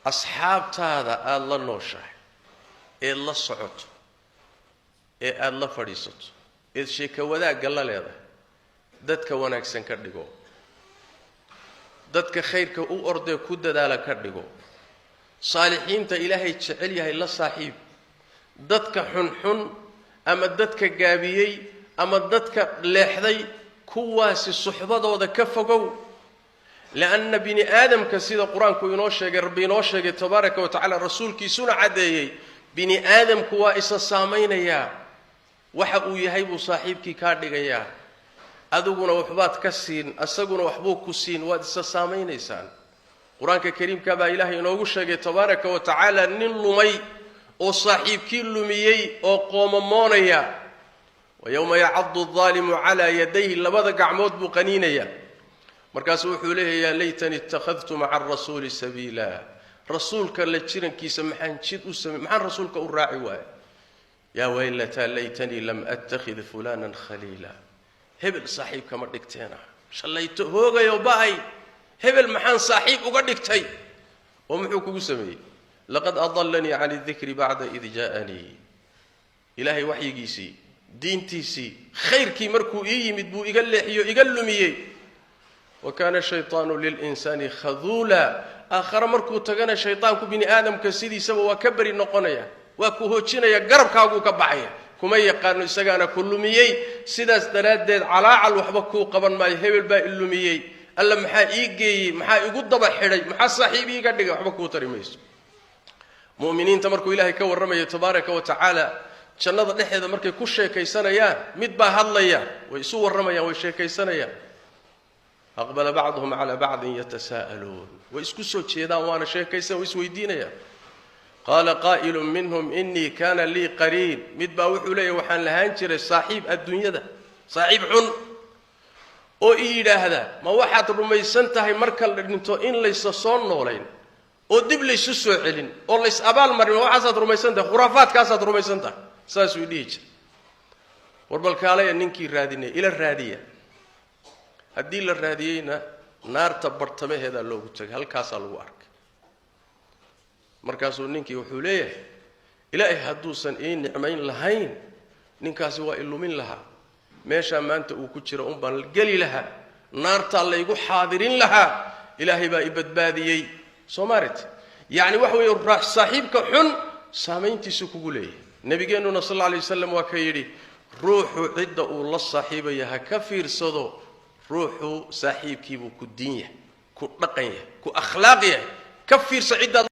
Asxaabtaada aada la nooshahay, eed la socoto, ee aada la fadhiisato, eed sheeko wadaagga la leedahay, dadka wanaagsan ka dhigo, dadka khayrka u ordee ku dadaala ka dhigo, saalixiinta Ilaahay jecel yahay la saaxiib. Dadka xunxun ama dadka gaabiyey ama dadka leexday, kuwaasi suxbadooda ka fogow. Lianna bini aadamka, sida Qur-aanku inoo sheegay, Rabbi inoo sheegay tabaaraka wa tacala, Rasuulkiisuna caddeeyey, bini aadamku waa isa saamaynayaa. Waxa uu yahay buu saaxiibkii kaa dhigayaa. Adiguna waxbaad ka siin, asaguna waxbuu ku siin, waad isa saamaynaysaan. Qur-aanka kariimka baa Ilaahay inoogu sheegay tabaaraka wa tacaala nin lumay oo saaxiibkii lumiyey oo qoomamoonaya. ويوم يعض الظالم على يديه, labada gacmood buu qaniinayaa. Markaasuu wuxuu leeyahy: يا ليتني اتخذت مع الرسول سبيلا. Rasuulka la jirankiisa maxaan jid u samey? Maxaan rasuulka u raaci waaya? يا ويلتى ليتني لم أتخذ فلانا خليلا. Hebel saaxiib kama dhigteena, shallayto hoogayo ba'ay, hebel maxaan saaxiib uga dhigtay? Oo muxuu kugu sameeyey? لقد أضلني عن الذكر بعد إذ جاءني. Ilaahay waxyigiisii, diintiisii, khayrkii markuu ii yimid buu iga leexiyo, iga lumiyey. وكان الشيطان للإنسان خذولا. Aakhare markuu tagana, shaydaanku bini aadamka sidiisaba waa ka beri noqonaya, waa ku hoojinaya, garabkaaguu ka baxaya, kuma yaqaano, isagaana ku lumiyey. Sidaas daraaddeed calaacal waxba kuu qaban maayo: "Hebel baa i lumiyey, Alla maxaa ii geeyey? Maxaa igu daba xidhay? Maxaa saaxiib iiga dhigay?" Waxba kuu tari mayso. Mu'miniinta markuu Ilaahay ka warramayo tabaaraka wa tacaala, jannada dhexdeeda markay ku sheekaysanayaan, mid baa hadlaya. Way isu warramayaan, way sheekaysanayaan. أقبل بعضهم على بعض يتساءلون. Way isku soo jeedaan, waana sheekaysan, way isweydiinayaan. قال قائل منهم إني كان لي قرين. Mid baa wuxuu leeyahy: "Waxaan lahaan jiray saaxiib adduunyada, saaxiib xun oo ii yidhaahda: 'Ma waxaad rumaysan tahay marka la dhinto in laysa soo noolayn oo dib laysu soo celin oo lays abaal marin? Ma waxaasaad rumaysan tahay? Khuraafaadkaasaad rumaysan tahay?' Saasuu dhihi jiray. War balkaalaya, ninkii raadinay ila raadiya." Haddii la raadiyeyna, naarta bartamaheedaa loogu tegay, halkaasaa lagu arkay. Markaasuu ninkii wuxuu leeyahay: "Ilaahay hadduusan ii nicmayn lahayn, ninkaasi waa i lumin lahaa. Meeshaa maanta uu ku jiro un baan geli lahaa, naartaa laygu xaadirin lahaa. Ilaahay baa i badbaadiyey." Soo maaret? Yacni waxa weeye, saaxiibka xun saamayntiisu kugu leeyahay. Nabigeennuna sal alla alay wasalam waa ka yidhi: "Ruuxu cidda uu la saaxiibaya ha ka fiirsado. Ruuxu saaxiibkiibuu ku diin yahay, ku dhaqan yahay, ku akhlaaq yahay. Ka fiirso ciddaad."